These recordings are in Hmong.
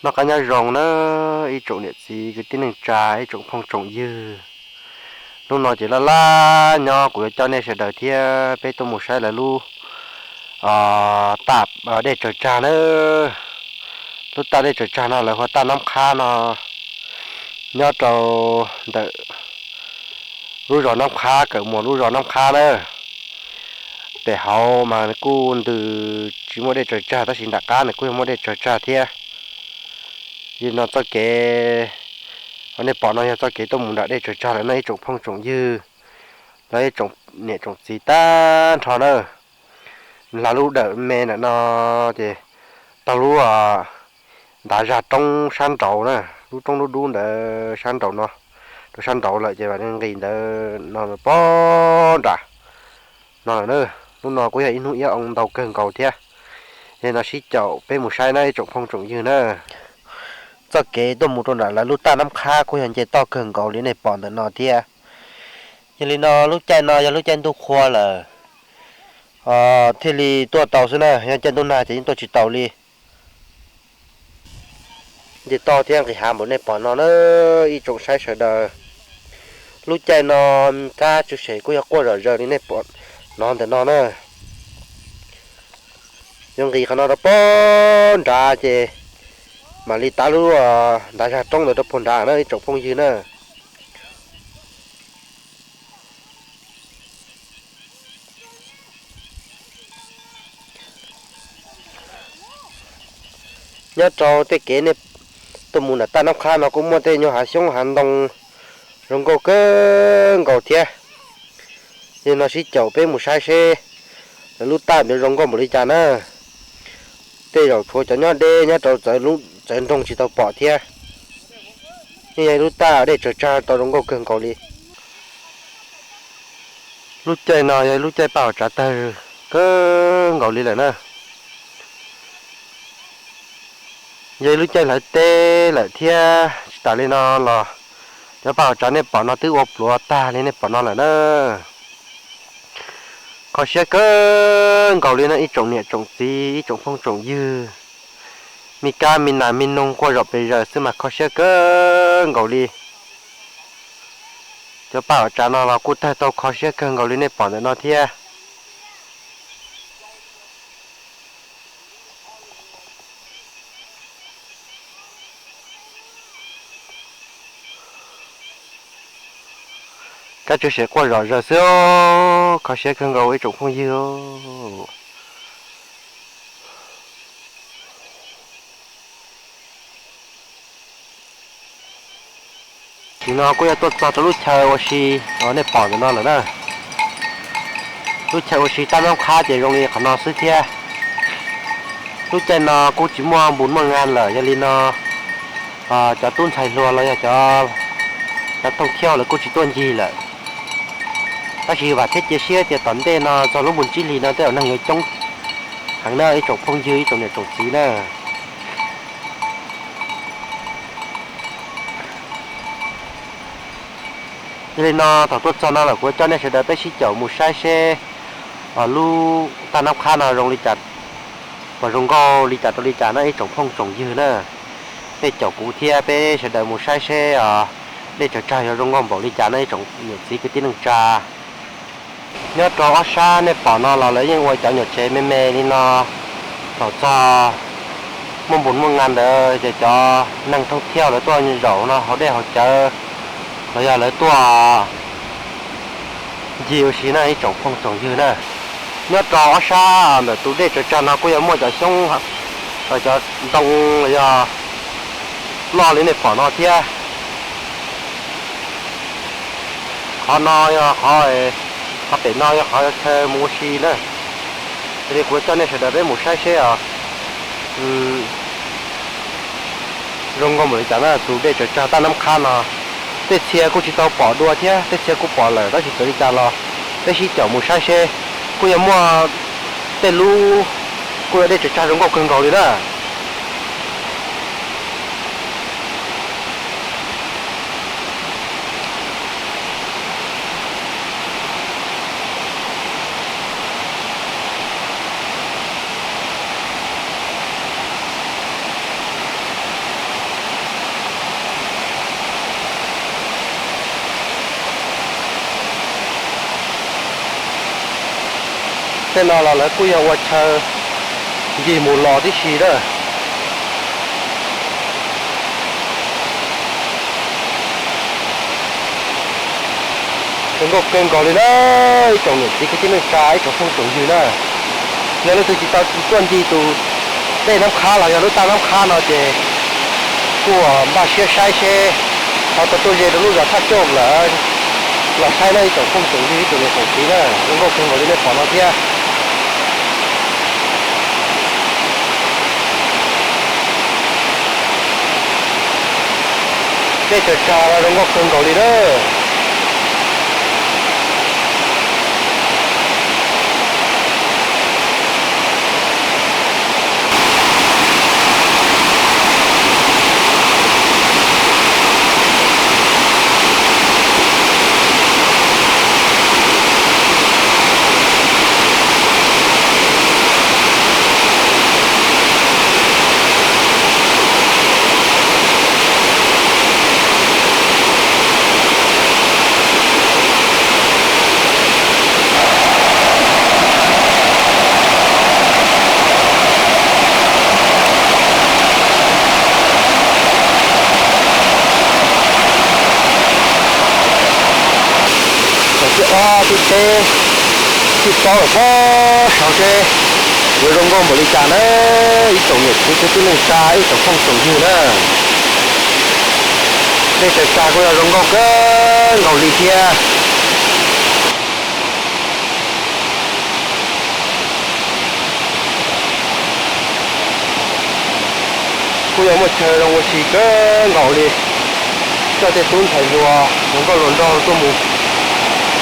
Noj qab nyob zoo na ib tsoom niam txiv kwv tij neej tsa ib tsoom phooj tsoom ywg. Hnub no ces laj laj nyob kuv yuav coj nej sawv daws thiab peb tuaj mus saib lawv lub taj dej tsaws tsag na. Lub taj dej tsaws tsag no lawv hu ua taj Nab Qhab no, nyob rau ntawm lub zos Nab Qhab, kawm muag lub zos Nab Qhab na. Pem hauv mas nws kuj ntws tsis muaj dej tsaws tsag tab sis nram qab nws kuj yog muaj dej tsaws tsag thiab. Yog no txoj kev nej pom no yog txoj kev tuaj mus nram dej tsaws tsag lawm no ib tsoom phooj tsoom ywg, los ib tsoom niam tsoom txiv tag nrho na. Hla lub dawm me ntawm no ces taug lub ntav zag roob sab nraud na, lub roob dub dub ntawd sab nraud no, rau sab nraud lawm ces vam nqis ntawd no pob nram no lawm na. Hnub no kuj yog ib hnub iab oo ntau kawg nkaus thiab. Yog no sib caum peb mus saib na ib tsoom phooj tsoom ywg na. Txoj kev tuaj mus rau nram lawv lub taj Nab Qhab kuj yog nce toj kawg nkaus li nej pom ntawm no thiab. Yog li no lub caij no yog lub caij ntuj qhua lawm, thiaj li tuaj tau xwb na, yog caij ntuj nag ces yeej tuaj tsis tau li. Nce toj thiab nqis hav npaum nej pom no na ib tsoom saib sawv daws. Lub caij no kab tswv sem kuj yog quaj zom zaws li nej pom no ntawm no na. Yuav nqis qhov no rau pob nrad ces mam li tav lub ntav zag roob ntawd rau puag nrad na ib tsoom phooj ywg na. Nyob rau tej kev nej tuaj mus nram taj Nab Qhab no kuj muaj tej nyuag hav xyoob hav ntoo zoo nkauj kawg nkaus thiab. Yog no sib caum peb mus saib seb lawv lub taj ntawd zoo nkauj npaum li cas na. Tej zaum tshuav cov nyob deb nyob rau txawv nroog tsis tau pom thiab. Yeej yog ib lub taj dej tsaws tsag tau zoo nkauj kawg nkaus li. Lub caij no yog lub caij paj hauv tsav tawg kawg nkaus li lawm na. Yog ib lub caij hlawv teb lawm thiab tsis tas li no los cov paj hauv tsav nej pom no twb ua pluav tag li nej pom no lawm na. Kho siab kawg nkaus li no ib tsoom niam tsoom txiv ib tsoom phooj tsoom ywg. Me kab me nas me noog quaj zom pes zaws xwb mas kho siab kawg nkaus li. Cov paj hauv tsav no los kuj tawg tau kho siab kawg nkaus li nej pom ntawm no thiab. Kab tswv sem quaj zom zaws xwb, kho siab kawg nkaus ib tsoom phooj ywg. Nim no kuj yuav tuaj txog rau lub chaw ua si uas nej pom ntawm no lawm na. Lub chaw ua si taj Nab Qhab ces zoo li qhov no xwb thiab. Lub caij no kuj tsis muaj npus muaj nga lawm, yog li no cov tub ntxhais hluas los yog cov, cov thooj thiauj lawv kuj tsis tuaj ncig lawm. Tab sis vam thiab cia siab tias tom ntej no txog lub npus tsib hlis no tej zaum neeg yuav coob heev na ib tsoom phooj ywg ib tsoom niam tsoom txiv na. Yog li no thaum tuaj txog no lawm kuv coj nej sawv daws peb sib caum mus saib seb lub taj Nab Qhab no zoo li cas, puas zoo nkauj li cas rau li cas na ib tsoom phooj tsoom ywg na. Nej caum kuv thiab peb sawv daws mus saib seb dej tsaws tsag yuav zoo nkauj npaum li cas na ib tsoom niam txiv kwv tij neej tsa. Nyob rau ob sab nej pom no los lawv yeej ua cov nyuam tsev me me li no. Thaum txog muaj npus muaj nga ntawd ces cov neeg thooj thiauj lawv tuaj zaum no haus dej haus cawv los yog lawv tuaj ncig ua si na ib tsoom phooj tsoom ywg na. Nyob rau ob sab ntawm tus dej tsaws tsag no kuj yog muaj cov xyoob, cov ntoo los yog loj li nej pom no thiab. Qhov no yog qhov, qhov pem no yog qhov chaw mus ua si na. Yog li kuv coj nej sawv daws peb mus saib seb os zoo nkauj npaum li cas na tus dej tsaws tsag taj Nab Qhab no. Tej txhia kuj tsis tau pom dua thiab tej txhia kuj pom lawm tab sis txawm li cas los peb sib caum mus saib seb Kuj yog muaj tej lub, kuj yog dej tsaws tsag zoo nkauj kawg nkaus li na. Tej no los lawv kuj yog ua chaw ncig mus los tib si na. Zoo nkauj kawg nkaus li na, ib tsoom niam txiv kwv tij neej tsa, ib tsoom phooj tsoom ywg na. Yog leej twg tsis tau tuaj ncig tus dej Nab Qhab los yog lub taj Nab Qhab no ces kuj npaj siab saib seb ho tau tuaj ze rau lub zos Thaj Coj lawm los saib na ib tsoom phooj tsoom ywg ib tsoom niam tsoom txiv na, zoo nkauj kawg nkaus li nej pom no thiab. Dej tsaws tsag los zoo nkauj kawg nkaus li na. Thaum thib ob thib peb thib plaub los txhob saud seb yuav zoo nkauj npaum li cas na, ib tsoom niam txiv kwv tij neej tsa ib tsoom phooj tsoom ywg na. Dej tsaws tsag kuj yog zoo nkauj kawg nkaus li thiab. Kuj yog muaj chaw zoo ua si kawg nkaus li, coj tej tub ntxhais hluas hluas nkauj hluas nraug tuaj mus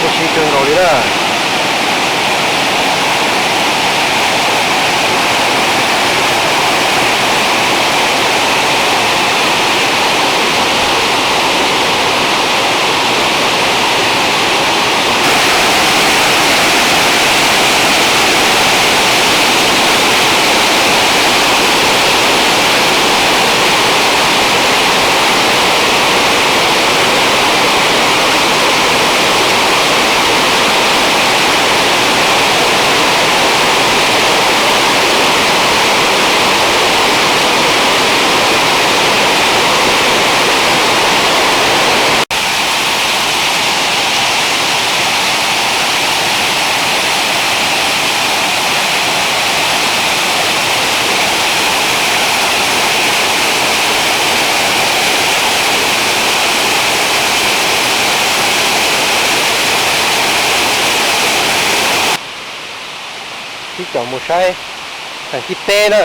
ua si kawg nkaus li na. Sib caum mus saib theem thib peb na.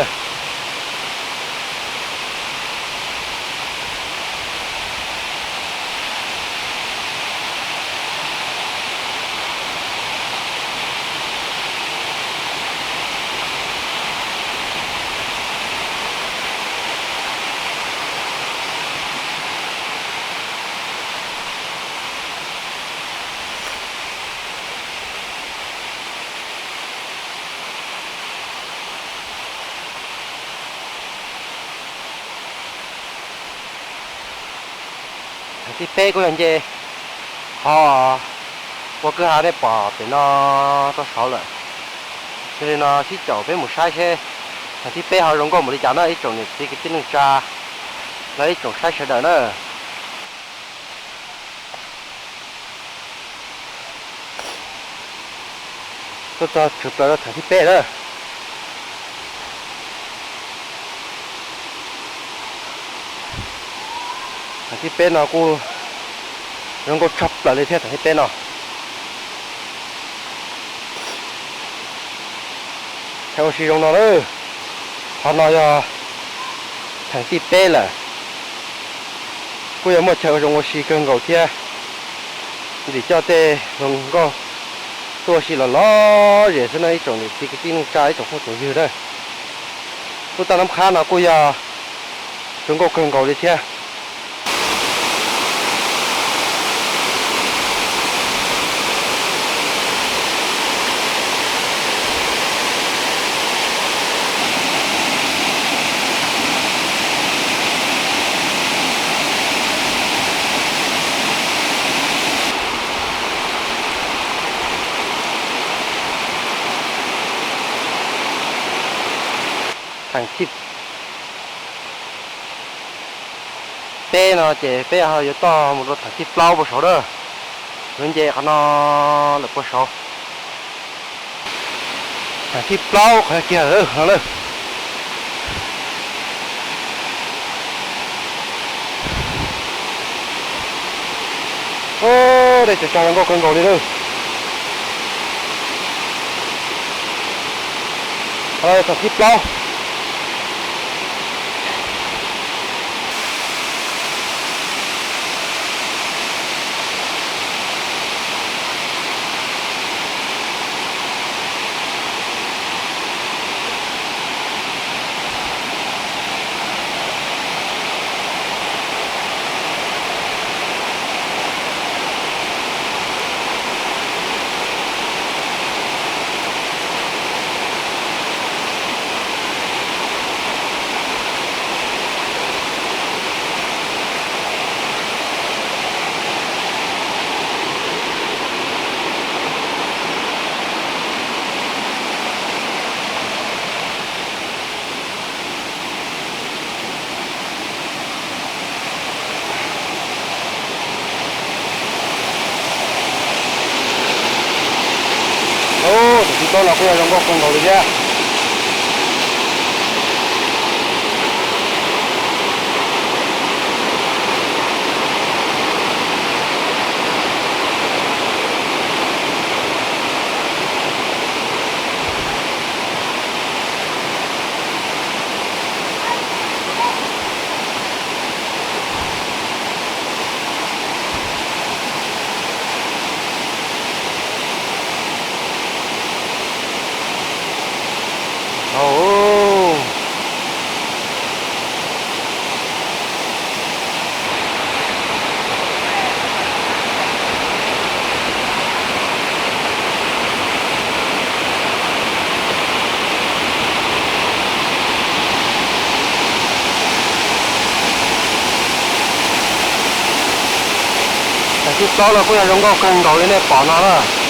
Theem thib peb kuj yog nce qhov ua kwj ha nej pom pem no rau saud lawm. Yog li no sib caum peb mus saib seb theem thib peb ho zoo nkauj npaum li cas na ib tsoom niam txiv kwv tij neej tsa los ib tsoom saib sawv daws na. Tuaj txog tshwm plaws rau theem thib peb na. Theem thib peb no kuj zoo nkauj tshaj plaws li thiab theem thib peb no. Chaw ua si zoo no na. Qhov no yog theem thib peb lawm. Kuj yog muaj chaw zoo ua si kawg nkaus thiab. Ntim coj tej hluas nkauj Tuaj ua si los lom zem xwb no ib tsoom niam txiv kwv tij neej tsa ib tsoom phooj tsoom ywg na. Lub tav nab qhab no kuj yog zoo nkauj kawg nkaus li thiab. Theem thib peb no ces peb ho yuav toj mus rau theem thib plaub puag saud na. Yuav nce qhov no lawm puag saud. Theem thib plaub qhov kiag no na. Dej tsaws tsag zoo nkauj kawg nkaus li lawm. Qhov no theem thib plaub. Tus tib toj no kuj yog zoo nkauj kawg nkaus li thiab. Theem thib plaub no kuj yog zoo nkauj kawg nkaus li nej pom no na.